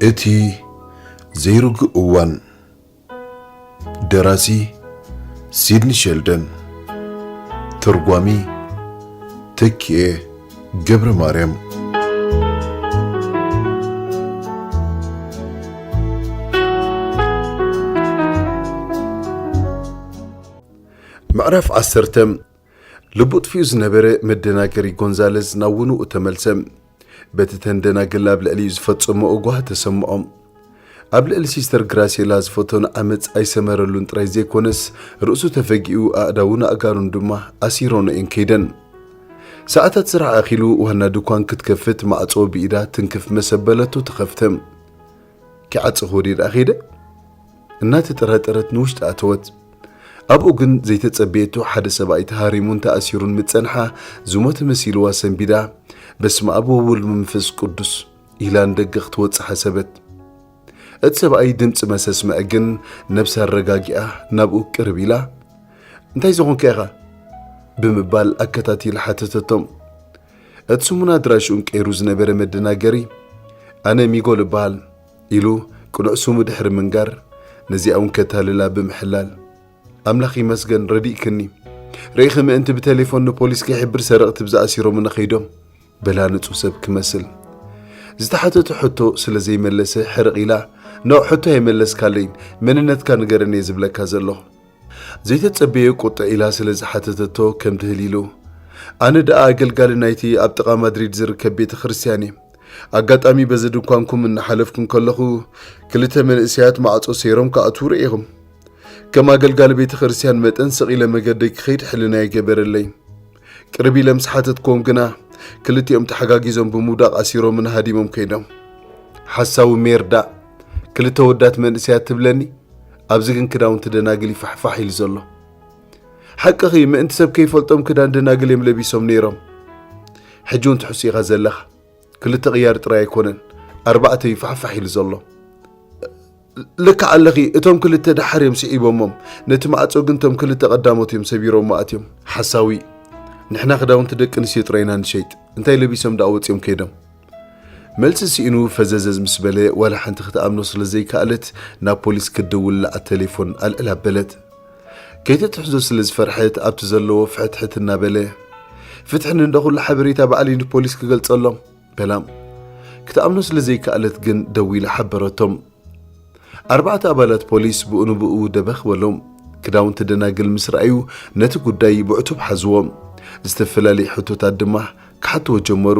እቲ ዘይርጉእ እዋን። ደራሲ ሲድኒ ሸልደን። ተርጓሚ ተኪኤ ገብረ ማርያም። ምዕራፍ ዓሰርተ። ልቡ ጥፊኡ ዝነበረ መደናገሪ ጎንዛለዝ ናብ ውንኡ ተመልሰ። በቲ ተን ደናግል ኣብ ልዕሊኡ ዝፈጸሞ እጓህ ተሰምዖ። ኣብ ልዕሊ ሲስተር ግራሴላ ዝፈተኖ ዓመጽ ኣይሰመረሉን ጥራይ ዘይኮነስ፣ ርእሱ ተፈጊኡ ኣእዳውን ኣእጋሩን ድማ ኣሲሮኖ እየን ከይደን። ሰዓታት ስራሕ ኣኺሉ ዋና ድኳን ክትከፍት ማዕጾ ብኢዳ ትንክፍ መሰበለቱ ተኸፍተ። ክዓጽ ወዲድ ኣኺደ እናተጠራጠረት ንውሽጢ ኣተወት። ኣብኡ ግን ዘይተጸበየቶ ሓደ ሰብኣይ ተሃሪሙን ተኣሲሩን ምጸንሓ ዝሞተ መሲልዋ ሰንቢዳ፣ "በስመ ኣብ ወወልድ ወመንፈስ ቅዱስ" ኢላ ንደገ ክትወጽእ ሓሰበት። እቲ ሰብኣይ ድምጺ መሰስምዐ ግን ነብሳ ኣረጋጊኣ ናብኡ ቅርብ ኢላ፣ "እንታይ ዝኾንካ ኢኻ?" ብምባል ኣከታቲላ ሓተተቶም። እቲ ስሙን ኣድራሽኡን ቀይሩ ዝነበረ መደናገሪ፣ "ኣነ ሚጎል እበሃል" ኢሉ ቅኑዕ ስሙ ድሕሪ ምንጋር፣ ነዚኣ እውን ከታልላ ብምሕላል፣ "ኣምላኽ ይመስገን ረዲእክኒ። ርኢኺ ምእንቲ ብቴሌፎን ንፖሊስ ከይሕብር ሰረቕቲ ብዝኣሲሮምኒ ከይዶም" በላ ንጹህ ሰብ ክመስል። ዝተሓተቶ ሕቶ ስለ ዘይመለሰ ሕርቕ ኢላ፣ "ኖእ፣ ሕቶ ኣይመለስካለይን፣ መንነትካ ንገረኒ እየ ዝብለካ ዘለኹ።" ዘይተጸበዮ ቁጥዕ ኢላ ስለ ዝሓተተቶ ከም ድህል ኢሉ፣ "ኣነ ደኣ ኣገልጋሊ ናይቲ ኣብ ጥቓ ማድሪድ ዝርከብ ቤተ ክርስቲያን እየ። ኣጋጣሚ በዚ ድኳንኩም እናሓለፍኩ እንከለኹ፣ ክልተ መንእሰያት ማዕጾ ሰይሮም ክኣትዉ ርኢኹም። ከም ኣገልጋሊ ቤተ ክርስቲያን መጠን ስቕ ኢለ መገደይ ክኸይድ ሕልናይ ገበረለይ። ቅርብ ኢለ ምስ ሓተትክዎም ግና፣ ክልቲኦም ተሓጋጊዞም ብምውዳቕ ኣሲሮምን ሃዲሞም ከይዶም። ሓሳዊ ሜርዳ፣ ክልተ ወዳት መንእሰያት ትብለኒ?" ኣብዚ ግን ክዳውንቲ ደናግል ይፋሕፋሕ ኢሉ ዘሎ። "ሓቅኺ፣ ምእንቲ ሰብ ከይፈልጦም ክዳን ደናግል እዮም ለቢሶም ነይሮም። ሕጂ እውን ትሕሱ ኢኻ ዘለኻ። ክልተ ቅያር ጥራይ ኣይኮነን፣ ኣርባዕተ እዩ ፋሕፋሕ ኢሉ ዘሎ። ልክዕ ኣለኺ፣ እቶም ክልተ ደሓር እዮም ስዒቦሞም። ነቲ ማዕጾ ግን እቶም ክልተ ቀዳሞት እዮም ሰቢሮሞ ኣትዮም። ሓሳዊ፣ ንሕና ክዳውንቲ ደቂ ኣንስትዮ ጥራይ ኢና ንሸይጥ። እንታይ ለቢሶም ደኣ ወጺኦም ከይዶም?" መልሲ ስኢኑ ፈዘዘዝ ምስ በለ፣ ዋላ ሓንቲ ክትኣምኖ ስለ ዘይከኣለት፣ ናብ ፖሊስ ክትድውል ለዓት ቴሌፎን ኣልዕል ኣበለት። ከይተትሕዞ ስለ ዝፈርሐት፣ ኣብቲ ዘለዎ ፍሕትሕት እናበለ፣ "ፍትሒ ንንደ ኩሉ ሓበሬታ ባዕለይ ንፖሊስ ክገልጸሎም" በላ። ክትኣምኖ ስለ ዘይከኣለት ግን ደዊላ ሓበረቶም። ኣርባዕተ ኣባላት ፖሊስ ብኡ ንብኡ ደበኽ በሎም። ክዳውንቲ ደናግል ምስ ረኣዩ፣ ነቲ ጉዳይ ብዕቱብ ሓዝዎ። ዝተፈላለዩ ሕቶታት ድማ ክሓትዎ ጀመሩ።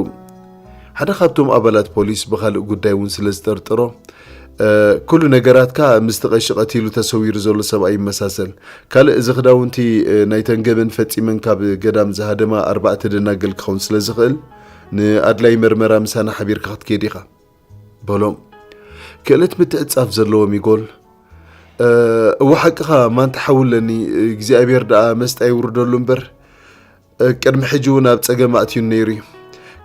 ሓደ ካብቶም ኣባላት ፖሊስ ብኻልእ ጉዳይ እውን ስለ ዝጠርጥሮ፣ "እ፣ ኩሉ ነገራትካ ምስቲ ቀሺ ቀቲሉ ተሰዊሩ ዘሎ ሰብኣይ ይመሳሰል። ካልእ እዚ ክዳውንቲ፣ እ፣ ናይተን ገበን ፈጺመን ካብ ገዳም ዝሃደማ ኣርባዕተ ደናግል ክኸውን ስለ ዝኽእል፣ ንኣድላይ መርመራ ምሳና ሓቢርካ ክትከይድ ኢኻ" በሎም። ክእለት ምትዕጻፍ ዘለዎ ሚጎል፣ "እ፣ እወ ሓቅኻ፣ ማንታ ሓው ኣለኒ፣ እግዚኣብሔር ደኣ መስጣ ይውርደሉ እምበር፣ እ፣ ቅድሚ ሕጂ እውን ኣብ ጸገም ኣእትዩኒ ነይሩ እዩ።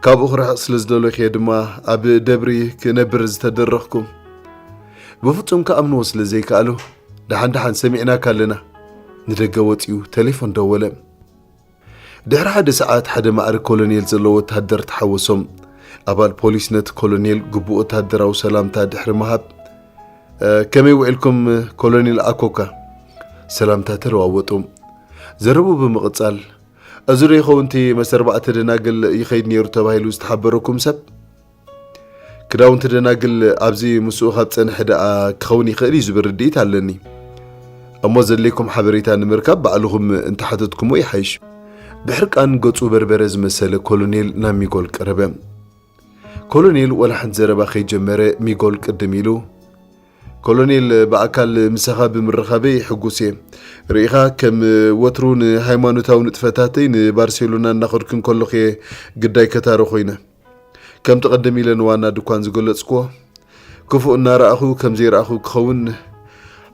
ካብኡ ክርሕቕ ስለ ዝደለኹ እየ ድማ ኣብ ደብሪ ክነብር ዝተደረኽኩ።" ብፍጹም ክኣምንዎ ስለ ዘይከኣሉ፣ "ደሓን ደሓን፣ ሰሚዕናካ ኣለና።" ንደገ ወጺኡ ቴሌፎን ደወለ። ድሕሪ ሓደ ሰዓት ሓደ ማዕርግ ኮሎኔል ዘለዎ ወተሃደር ተሓወሶም። ኣባል ፖሊስ ነቲ ኮሎኔል ግቡእ ወተሃደራዊ ሰላምታ ድሕሪ ምሃብ፣ "እ፣ ከመይ ውዒልኩም ኮሎኔል ኣኮካ?" ሰላምታ ተለዋወጡ። ዘረቡ ብምቕጻል፣ "እዚ ዶ ይኸውን እቲ መስ ኣርባዕተ ደናግል ይኸይድ ነይሩ ተባሂሉ ዝተሓበረኩም ሰብ?" "ክዳውንቲ ደናግል ኣብዚ ምስኡ ካብ ጸንሐ ደኣ ክኸውን ይኽእል እዩ ዝብል ርድኢት ኣለኒ። እሞ ዘድልየኩም ሓበሬታ ንምርካብ ባዕልኹም እንተሓተትኩሞ ይሓይሽ።" ብሕርቃን ገጹ በርበረ ዝመሰለ ኮሎኔል ናብ ሚጎል ቀረበ። ኮሎኔል ወላ ሓንቲ ዘረባ ከይጀመረ ሚጎል ቅድም ኢሉ፣ "ኮሎኔል፣ ብኣካል ምሳኻ ብምርኻበይ ሕጉስ እየ። ርኢኻ፣ ከም ወትሩ ንሃይማኖታዊ ንጥፈታተይ ንባርሴሎና እናኸድኩ እንከለኹ እየ ግዳይ ከታሪ ኮይነ። ከምቲ ቀደም ኢለ ንዋና ድኳን ዝገለጽክዎ፣ ክፉእ እናረኣኹ ከም ዘይረኣኹ ክኸውን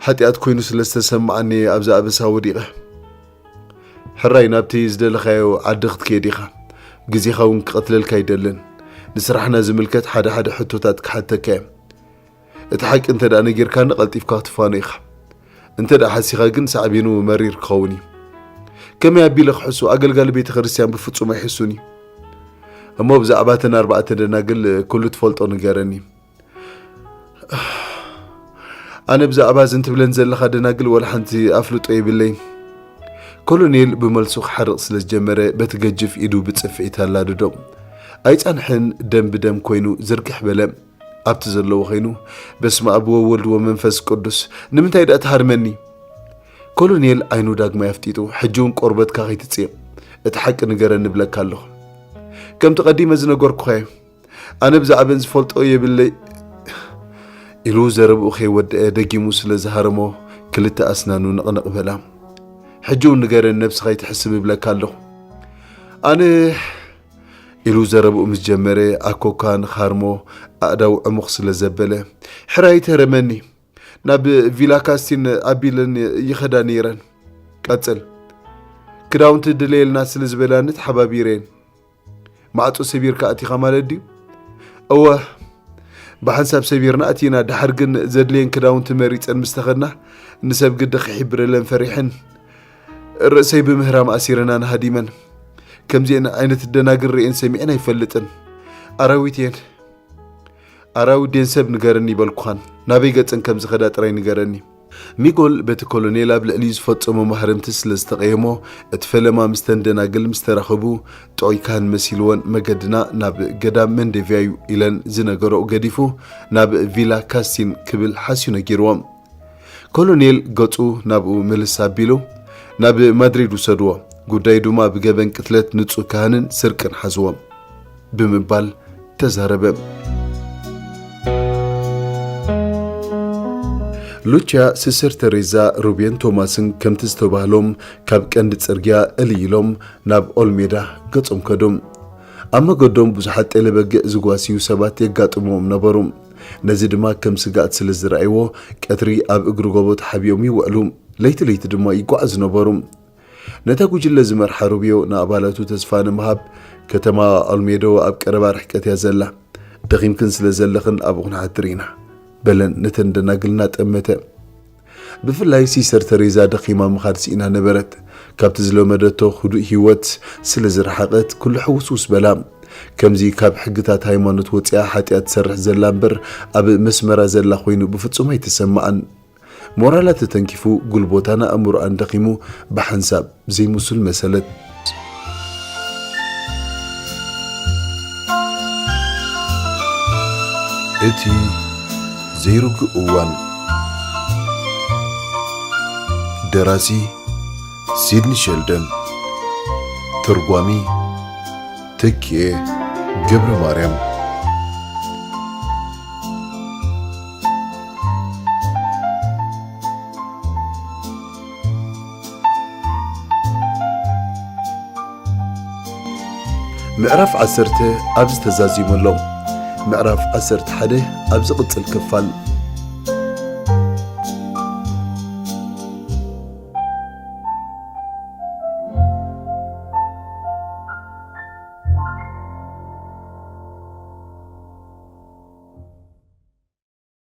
ሓጢኣት ኮይኑ ስለ ዝተሰማዓኒ ኣብዚ ኣበሳ ወዲቐ። ሕራይ ናብቲ ዝደለኻዮ ዓዲ ክትከይድ ኢኻ። ግዜኻ እውን ክቐትለልካ ኣይደልን። ንስራሕና ዝምልከት ሓደ ሓደ ሕቶታት ክሓተካ እየ። እቲ ሓቂ እንተ ደኣ ነጊርካኒ ቀልጢፍካ ክትፋኖ ኢኻ። እንተ ደኣ ሓሲኻ ግን ሳዕቤኑ መሪር ክኸውን እዩ።" "ከመይ ኣቢለ ክሕሱ? ኣገልጋሊ ቤተ ክርስቲያን ብፍጹም ኣይሕሱን እዩ። እሞ ብዛዕባ እተን ኣርባዕተ ደናግል ኩሉ ትፈልጦ ንገረኒ።" ኣነ ብዛዕባ እዘን ትብለን ዘለኻ ደናግል ወላ ሓንቲ ኣፍልጦ የብለይን። ኮሎኔል ብመልሱ ክሓርቕ ስለ ዝጀመረ በቲ ገጅፍ ኢዱ ብጽፍዒት ኣላደዶ። ኣይጸንሐን፣ ደም ብደም ኮይኑ ዝርግሕ በለ። ኣብቲ ዘለዎ ኸይኑ፣ በስመ ኣብ ወወልድ ወመንፈስ ቅዱስ፣ ንምንታይ ደኣ ትሃርመኒ? ኮሎኔል ዓይኑ ዳግማይ ኣፍጢጡ፣ ሕጂ እውን ቆርበትካ ኸይትጽእ፣ እቲ ሓቂ ንገረኒ እብለካ ኣለኹ። ከምቲ ቀዲመ ዝነገርኩኻ እዩ። ኣነ ብዛዕበን ዝፈልጦ የብለይ ኢሉ ዘረብኡ ከይወደአ ደጊሙ ስለ ዝሃረሞ ክልተ ኣስናኑ ንቕንቕ በላ። ሕጂ እውን ንገረኒ ነብስኻ ይትሕስብ እብለካ ኣለኹ። ኣነ ኢሉ ዘረብኡ ምስ ጀመረ ኣኮካ ንኻርሞ ኣእዳው ዕሙኽ ስለ ዘበለ ሕራይ ተረመኒ ናብ ቪላ ካስቲን ኣቢለን ይኸዳ ነይረን። ቀጽል። ክዳውንቲ ድለየልና ስለ ዝበላኒ ተሓባቢረን። ማዕጾ ሰቢርካ ኣቲኻ ማለት ድዩ? እወ፣ ብሓንሳብ ሰቢርና ኣቲና። ድሓር ግን ዘድልየን ክዳውንቲ መሪጸን ምስ ተኸድና ንሰብ ግዲ ክሕብረለን ፈሪሐን ርእሰይ ብምህራም ኣሲረናን ሃዲመን። ከምዚአን ዓይነት ደናግል ርእየን ሰሚዐን ኣይፈልጥን። ኣራዊት እየን። ኣራዊት ድየን ሰብ ንገረኒ ይበልኩኻን። ናበይ ገጸን ከም ዝኸዳ ጥራይ ንገረኒ። ሚጎል በቲ ኮሎኔል ኣብ ልዕሊኡ ዝፈጸሞ ማህረምቲ ስለ ዝተቐየሞ፣ እቲ ፈለማ ምስተን ደናግል ምስ ተራኸቡ፣ ጥዑይ ካህን መሲልወን መገድና ናብ ገዳም መንደቪያ እዩ ኢለን ዝነገረኦ ገዲፉ ናብ ቪላ ካስቲን ክብል ሓስዩ ነጊርዎም። ኮሎኔል ገጹ ናብኡ ምልስ ኣቢሉ፣ ናብ ማድሪድ ውሰድዎ፣ ጉዳዩ ድማ ብገበን ቅትለት ንጹህ ካህንን ስርቅን ሓዝዎም ብምባል ተዛረበ። ሉቺያ፣ ሲስተር ተሬዛ፣ ሩቤን ቶማስን ከምቲ ዝተባህሎም ካብ ቀንዲ ጽርግያ እልይ ኢሎም ናብ ኦልሜዳ ገጾም ከዱ። ኣብ መገዶም ብዙሓት ጤለ በጊዕ ዝጓስዩ ሰባት የጋጥምዎም ነበሩ። ነዚ ድማ ከም ስግኣት ስለ ዝረኣይዎ፣ ቀትሪ ኣብ እግሪ ጎቦ ተሓቢኦም ይውዕሉ፣ ለይቲ ለይቲ ድማ ይጓዓዙ ነበሩ። ነታ ጉጅለ ዝመርሓ ሩብዮ ንኣባላቱ ተስፋ ንምሃብ፣ "ከተማ ኣልሜዶ ኣብ ቀረባ ርሕቀት እያ ዘላ። ደኺምክን ስለ ዘለኽን ኣብኡ ክንሓድር ኢና" በለን ነተን ደናግል እናጠመተ። ብፍላይ ሲስተር ተሬዛ ደኺማ ምኻድ ስኢና ነበረት። ካብቲ ዝለመደቶ ህዱእ ህይወት ስለ ዝረሓቐት፣ ኩሉ ሕውስውስ በላ። ከምዚ ካብ ሕግታት ሃይማኖት ወጺኣ ሓጢኣት ትሰርሕ ዘላ እምበር፣ ኣብ መስመራ ዘላ ኮይኑ ብፍጹም ኣይተሰምዓን። ሞራላ ተተንኪፉ፣ ጉልቦታን ኣእምሮኣን ደኺሙ፣ ብሓንሳብ ዘይምሱል መሰለት። እቲ ዘይርጉእ እዋን። ደራሲ ሲድኒ ሸልደን። ተርጓሚ ተኪኤ ገብረ ማርያም። ምዕራፍ ዓሰርተ ኣብዚ ተዛዚሙ ኣሎ። ምዕራፍ ዓሰርተ ሓደ ኣብ ዝቕጽል ክፋል።